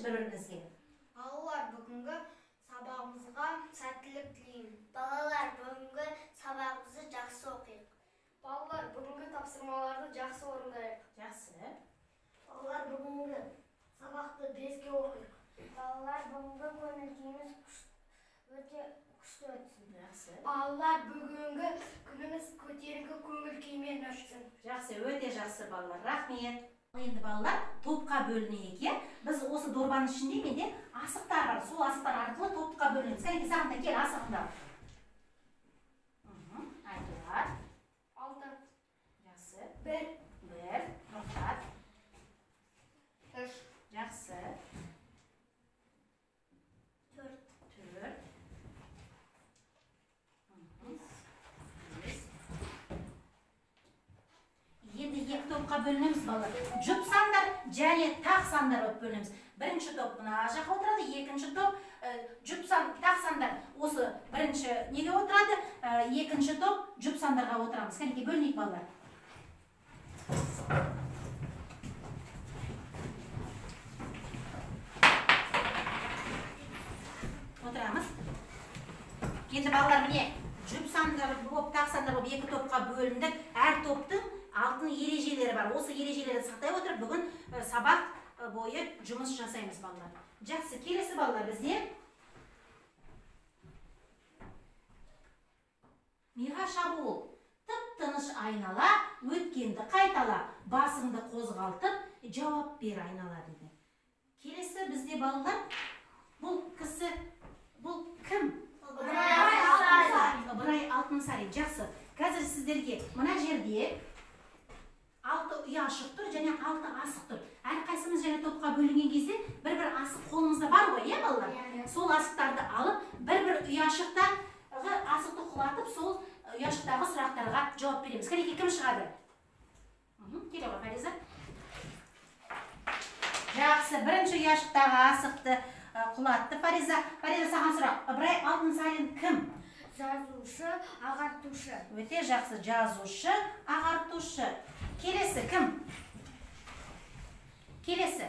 айтыңыздаршы бір-біріңізге. Балалар, бүгінгі сабағымызға сәттілік тілеймін. Балалар, бүгінгі сабағымызды жақсы оқиық. Балалар, бүгінгі тапсырмаларды жақсы орындайық. Жақсы. Балалар, бүгінгі сабақты 5-ке оқиық. Балалар, бүгінгі көңіл күйіміз өте күшті өтсін. Жақсы. Балалар, бүгінгі күніміз көтеріңкі көңіл күймен өтсін. Жақсы, өте жақсы балалар. Рахмет. Енді балалар топқа бөлінейік, иә? Біз осы дорбаның ішінде менде асықтар бар. Сол асықтар арқылы топқа бөлінеміз. Кәнеки, Сағынтай, кел, асығыңды ал. Айтуар. 6. Жақсы. 1. 1. Тоқтат. 3. Жақсы. 4. 4. 5. Енді екі топқа бөлінеміз балалар. Жұп сандар және тақ сандар болып бөлінеміз. Бірінші топ мына жаққа отырады, екінші топ жұп сан, тақ сандар осы бірінші неге отырады, екінші топ жұп сандарға отырамыз. Кәнекей, бөлінейік балалар. Отырамыз. Енді балалар, міне жұп сандар болып, тақ сандар болып екі топқа бөліндік. Әр топтың алтын ережелері бар. Осы ережелерді сақтай отырып, бүгін сабақ бойы жұмыс жасаймыз балалар. Жақсы, келесі балалар бізде миға шабуыл. Тып-тыныш айнала, өткенді қайтала, басыңды қозғалтып, жауап бер айнала дейді. Келесі бізде балалар, бұл кісі, бұл кім? Ыбырай Алтынсарин. Ыбырай Алтынсарин. Жақсы. Қазір сіздерге мына жерде 6 ұяшық тұр және 6 асық тұр. Әрқайсымыз және топқа бөлінген кезде бір-бір асық қолымызда бар ғой, иә балалар? Иә. Сол асықтарды алып, бір-бір ұяшықтағы асықты құлатып, сол ұяшықтағы сұрақтарға жауап береміз. Кәнекей, кім шығады? Келе ғой, Фариза. Жақсы, бірінші ұяшықтағы асықты құлатты Фариза. Фариза, саған сұрақ. Ыбырай Алтынсарин кім? Жазушы, ағартушы. Өте жақсы, жазушы, ағартушы. Келесі кім? Келесі.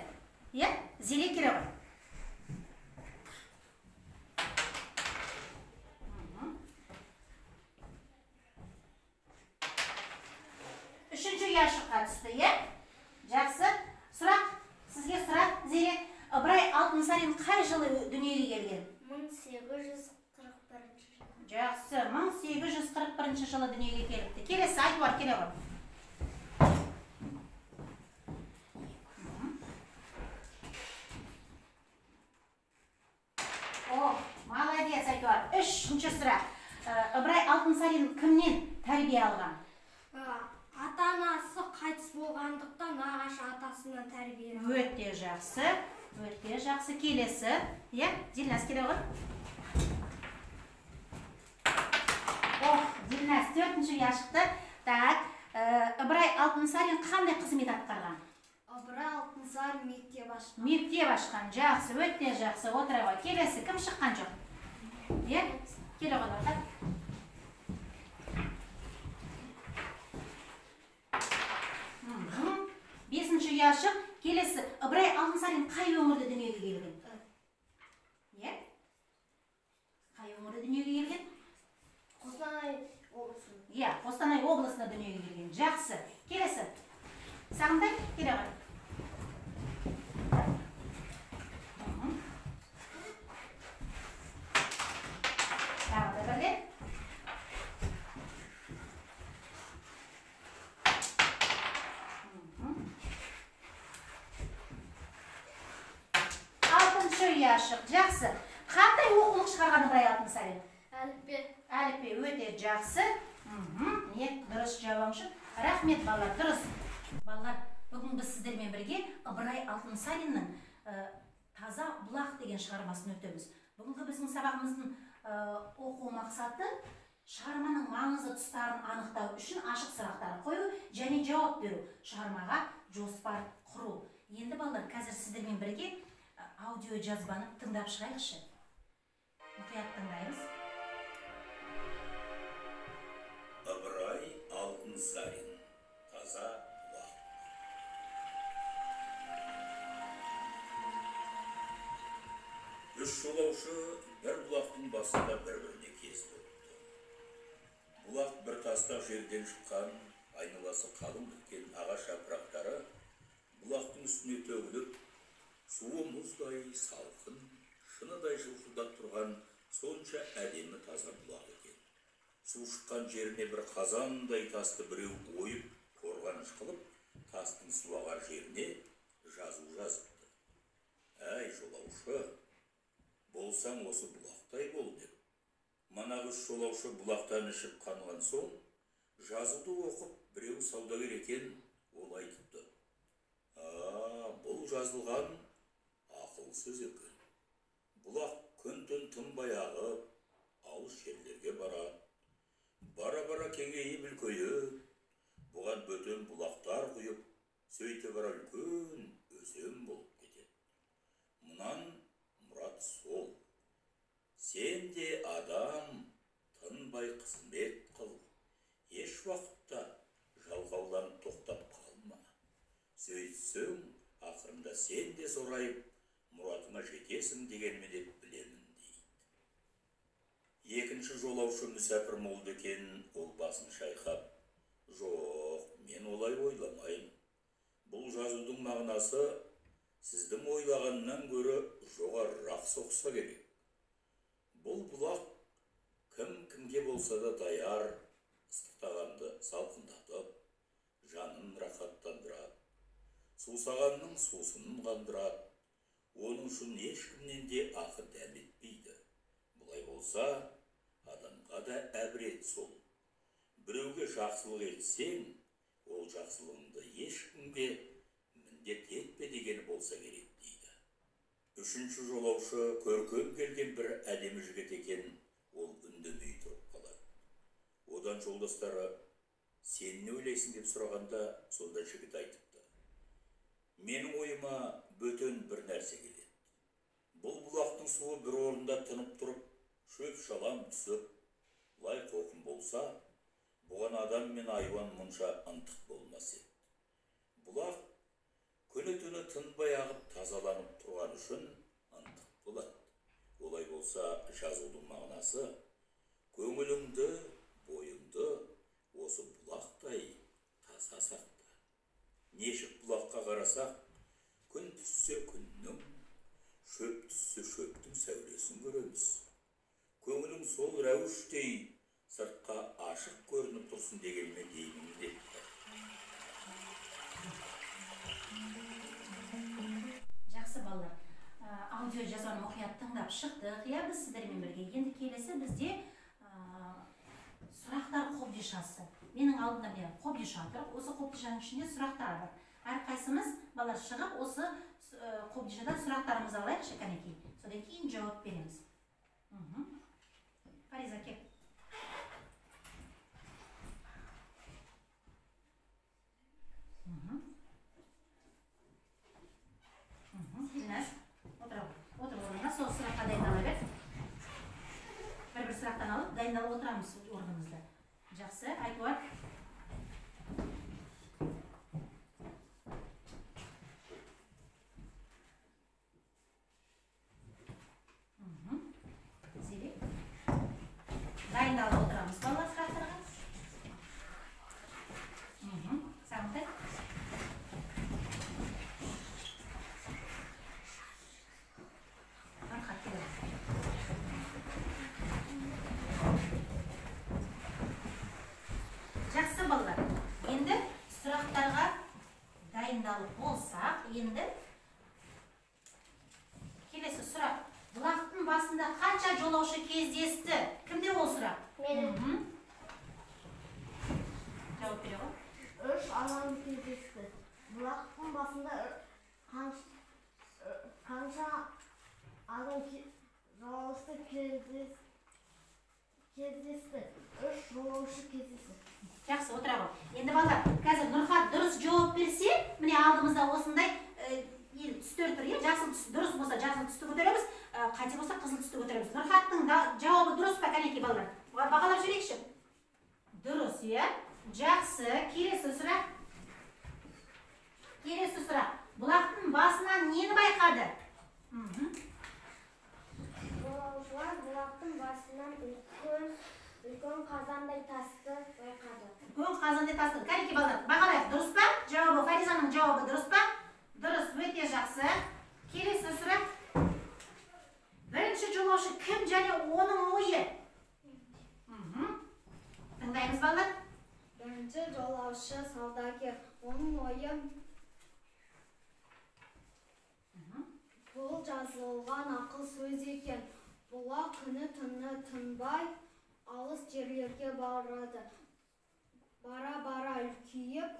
Иә? Зере келе ғой. Үшінші ұяшыққа түсті, иә? Жақсы. Сұрақ, сізге сұрақ, Зере. Ыбырай Алтынсарин қай жылы дүниеге келген? 1841 жылы. Жақсы, 1841 жылы дүниеге келіпті. Келесі, Айтуар, келе ғой. О, молодец, Айтуар. Үшінші сұрақ. Ыбырай Алтынсарин кімнен тәрбие алған? Ата-анасы қайтыс болғандықтан нағашы атасынан тәрбие алған. Өте жақсы, өте жақсы. Келесі, иә, Дильназ келе ғой. Ох, Дильназ, төртінші ұяшықты. Так, Ыбырай Алтынсарин қандай қызмет атқарған? Ыбырай Алтынсарин мектеп ашқан. Мектеп ашқан, жақсы, өте жақсы. Отыра ғой. Келесі, кім шыққан жоқ? Иә, келе ғой, Нұрхат. Бесінші ұяшық. Келесі, Ыбырай Алтынсарин қай өңірде дүниеге келген? Иә? Қай өңірде дүниеге келген? Қостанай облысында. Иә, Қостанай облысында дүниеге келген. Жақсы. Келесі. Сағынтай, келе ғой. Тағы да бір рет. Алтыншы ұяшық. Жақсы. Қандай оқулық шығарған Ыбырай Алтынсарин? Әліппе. Әліппе, өте жақсы. Не, дұрыс жауабың үшін. Рахмет, балалар, дұрыс. Балалар, бүгін біз сіздермен бірге Ыбырай Алтынсариннің Таза бұлақ деген шығармасын өтеміз. Бүгінгі біздің сабағымыздың оқу мақсаты шығарманың маңызды тұстарын анықтау үшін ашық сұрақтар қою және жауап беру, шығармаға жоспар құру. Енді балалар, қазір сіздермен бірге аудио жазбаны тыңдап шығайықшы. Мұқият тыңдаймыз. Ыбырай Алтынсарин. Таза бұлақ. Үш жолаушы бір бұлақтың басында бір-біріне кезігіпті. Бұлақ бір тастақ жерден шыққан, айналасы қалың біткен ағаш жапырақтары бұлақтың үстіне төгіліп, суы мұздай салқын, шыныдай жылтылдап тұрған сонша әдемі таза бұлақ екен. Су шыққан жеріне бір қазандай тасты біреу ойып, қорғаныш қылып, тастың су ағар жеріне жазу жазыпты. Әй, жолаушы, болсаң осы бұлақтай бол деп. Манағы үш жолаушы бұлақтан ішіп қанған соң, жазуды оқып, біреу саудагер екен, ол айтыпты. Бұл жазылған ақыл сөз екен. Бұлақ күн-түн тынбай ағып, алыс жерлерге барады. Бара-бара кеңейіп үлкейіп, бұған бөтен бұлақтар құйып, сөйте бара үлкен өзен болып кетеді. Мұнан мұрат сол. Сен де адам тынбай қызмет қыл, еш уақытта жалқауланып тоқтап қалма. Сөйтсең, ақырында сен де зорайып, мұратыңа жетесің дегеніме деп білемін дейді. Екінші жолаушы мүсәпір молдекен, ол басын шайқап, жоқ, мен олай ойламаймын. Бұл жазудың мағынасы сіздің ойлағаннан гөрі жоғарырақ соқса керек. Бұл бұлақ кім кімге болса да даяр, ыстық тағамды салқындатып, жанын рахаттандырады. Сусағанның сусынын қандырады. Оның үшін ешкімнен де ақы дәметпейді. Бұлай болса, адамға да әбірет сол. Біреуге жақсылық етсең, ол жақсылығыңды ешкімге міндет етпе дегені болса керек дейді. Үшінші жолаушы көркем келген бір әдемі жігіт екен, ол үндемей тұрып қалады. Одан жолдастары, сен не ойлайсың деп сұрағанда, сонда жігіт айтыпты. Менің ойыма бөтен бір нәрсе келеді. Бұл бұлақтың суы бір орында тынып тұрып, шөп-шалам түсіп, лай қоқым болса, бұған адам мен айуан мұнша ынтық болмас еді. Бұлақ күні-түні тынбай ағып тазаланып тұрған үшін ынтық болады. Олай болса, жазудың мағынасы көңіліңді, бойыңды осы бұлақтай таза сақта. Нешік бұлаққа қарасақ, күн түссе күннің, шөп түссе шөптің сәулесін көреміз. Көңілің сол рәуіштей сыртқа ашық көрініп тұрсын дегенме деймін депті. Жақсы балалар, аудио жазбаны мұқият тыңдап шықтық. Иә, біз сіздермен бірге. Енді келесі бізде сұрақтар қобдишасы. Менің алдымда міне қобдиша тұр. Осы қобдишаның ішінде сұрақтар бар. Әрқайсымыз балалар шығып осы қобдишадан сұрақтарымызды алайықшы кәнекей. Содан кейін жауап береміз. Фариза, кел. Динаш, отыр орныңа, сол сұраққа дайындала бер. Бір-бір сұрақтан алып, дайындалып отырамыз орнымызда. Жақсы, Айтуар. Зере. Дайындалып отырамыз балалар сұрақтарға. Сағынтай. Жақсы балалар, енді сұрақтарға дайындалып болсақ, енді келесі сұрақ. Бұлақтың басында қанша жолаушы кездесті? Кімде ол сұрақ? Менің. Жауап бере ғой. 3 адам кездесті. Бұлақтың басында қанша адам жолаушы кездесті? 3 жолаушы кездесті. Жақсы, отыра ғой. Енді балалар, қазір Нұрхат дұрыс жауап берсе, міне алдымызда осындай түстер тұр, жасыл түс дұрыс болса жасыл түсті көтереміз, қате болса қызыл түсті көтереміз. Нұрхаттың жауабы дұрыс па, кәнекей балалар? Бағалап жіберейікші. Дұрыс, иә? Жақсы, келесі сұрақ. Келесі сұрақ. Бұлақтың басынан нені байқады? Үлкен қазандай тасты байқады. Үлкен қазандай тасты. Кәнеки балалар, бағалайық, дұрыс па? Жауабы, Фаризаның жауабы дұрыс па? Дұрыс, өте жақсы. Келесі сұрақ. Бірінші жолаушы кім және оның ойы? Тыңдаймыз, балалар. Бірінші жолаушы саудагер. Оның ойы бұл жазылған ақыл сөз екен. Бұлақ күні түні тынбай алыс жерлерге барады. Бара-бара үлкейіп,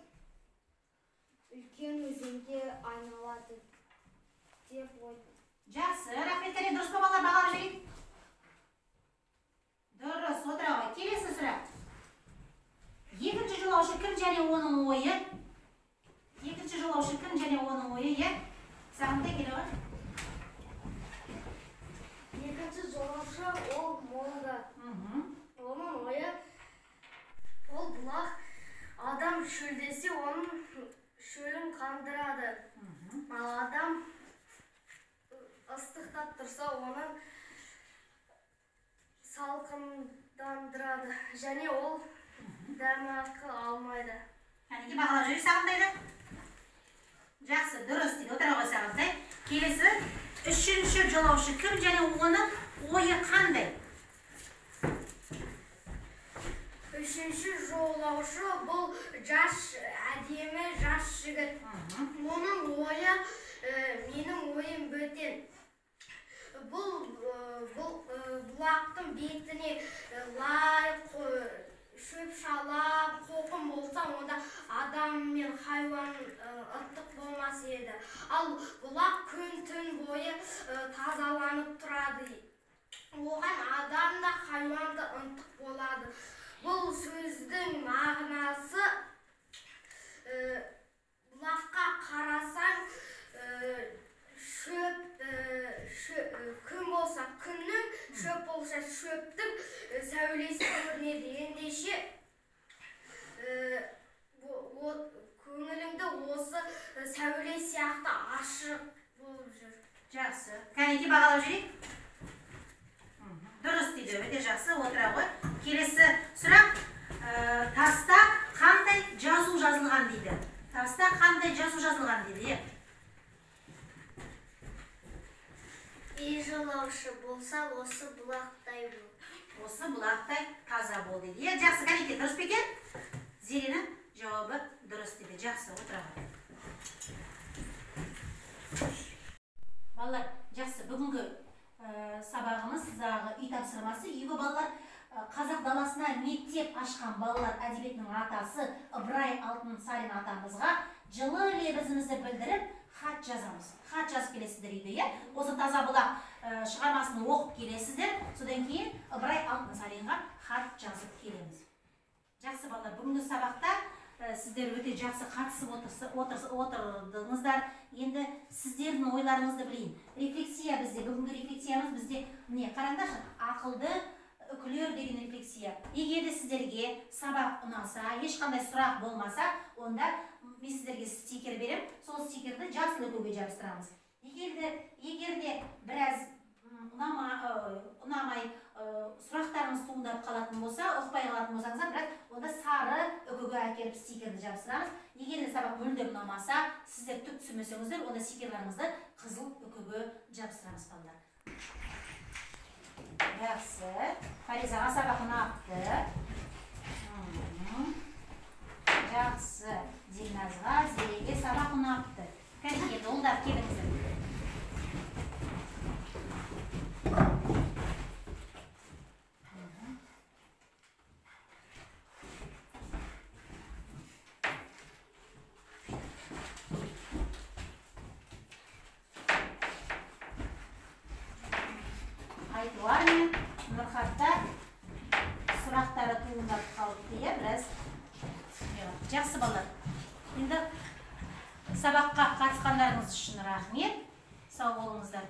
үлкен өзенге айналады деп ойлады. Жақсы, рахмет, кәне, дұрыс па, балалар, бағалап жіберейік. Дұрыс, отыра ғой. Келесі сұрақ. Екінші жолаушы кім және оның ойы? Екінші жолаушы кім және оның ойы, иә? Сағынтай, келе ғой. Екінші жолаушы ол молда. Оның ойы ол бұлақ адам шөлдесе оның шөлін қандырады. Ал адам ыстықтап тұрса оның салқындандырады және ол дәмақы алмайды. Кәнеки, бағалап жіберейік Сағынтайды. Жақсы, дұрыс дейді. Отыра ғой, Сағынтай. Келесі үшінші жолаушы кім және оның ойы қандай? Үшінші жолаушы бұл жас, әдемі жас жігіт. Оның ойы менің ойым бөтен. Бұл бұлақтың бетіне лай, шөп шалап, қоқым болса, онда адам мен хайуан ыстық болмас еді. Ал бұлақ күн түн бойы тазаланып тұрады. Оған адам да хайуан да ынтық болады. Бұл сөздің мағынасы бұлаққа қарасаң шөп, күн болса күннің, шөп болса шөптің сәулесі көрінеді. Ендеше көңіліңді осы сәуле сияқты ашық болып жүр. Жақсы. Кәнеки, бағалап жіберейік. Дұрыс дейді, өте жақсы, отыра ғой. Келесі сұрақ. Таста қандай жазу жазылған дейді? Таста қандай жазу жазылған дейді? Ей жолаушы болса, осы бұлақтай бол. Осы бұлақтай таза бол дейді. Иә, жақсы, кәнеки, дұрыс па екен? Зеренің жауабы дұрыс дейді. Жақсы, отыра ғой. Балалар, жақсы, бүгінгі сабағымыз сіздағы үй тапсырмасы. Үйге балалар, қазақ даласына мектеп ашқан балалар әдебиетінің атасы Ыбырай Алтынсарин атамызға жылы лебізімізді білдіріп хат жазамыз. Хат жазып келесіздер үйде, иә? Осы таза бұлақ шығармасын оқып келесіздер. Содан кейін Ыбырай Алтынсаринға хат жазып келеміз. Жақсы, балалар, бүгінгі сабақта сіздер өте жақсы қатысып отырдыңыздар. Енді сіздердің ойларыңызды білейін. Рефлексия бізде, бүгінгі рефлексиямыз бізде, міне, қараңдаршы, ақылды үкілер деген рефлексия. Егер де сіздерге сабақ ұнаса, ешқандай сұрақ болмаса, онда мен сіздерге стикер беремін. Сол стикерді жасыл үкіге жабыстырамыз. Егер де біраз ұнамай сұрақтарыңыз туындап қалатын болса, ұқпай қалатын болсаңыздар, бірақ онда сары үкіге әкеліп стикерді жабыстырамыз. Егер де сабақ мүлдем ұнамаса, сіздер түк түсінбесеңіздер, онда стикерлеріңізді қызыл үкіге жабыстырамыз, балалар. Жақсы. Фаризаға сабақ ұнапты. Жақсы. Дильназға, Зереге сабақ ұнапты. Кәне, енді ұлдар келіңіздер. Айтуар мен Нұрхатта сұрақтары туындап қалыпты, иә, біраз. Жақсы, балалар. Енді сабаққа қатысқандарыңыз үшін рахмет. Сау болыңыздар.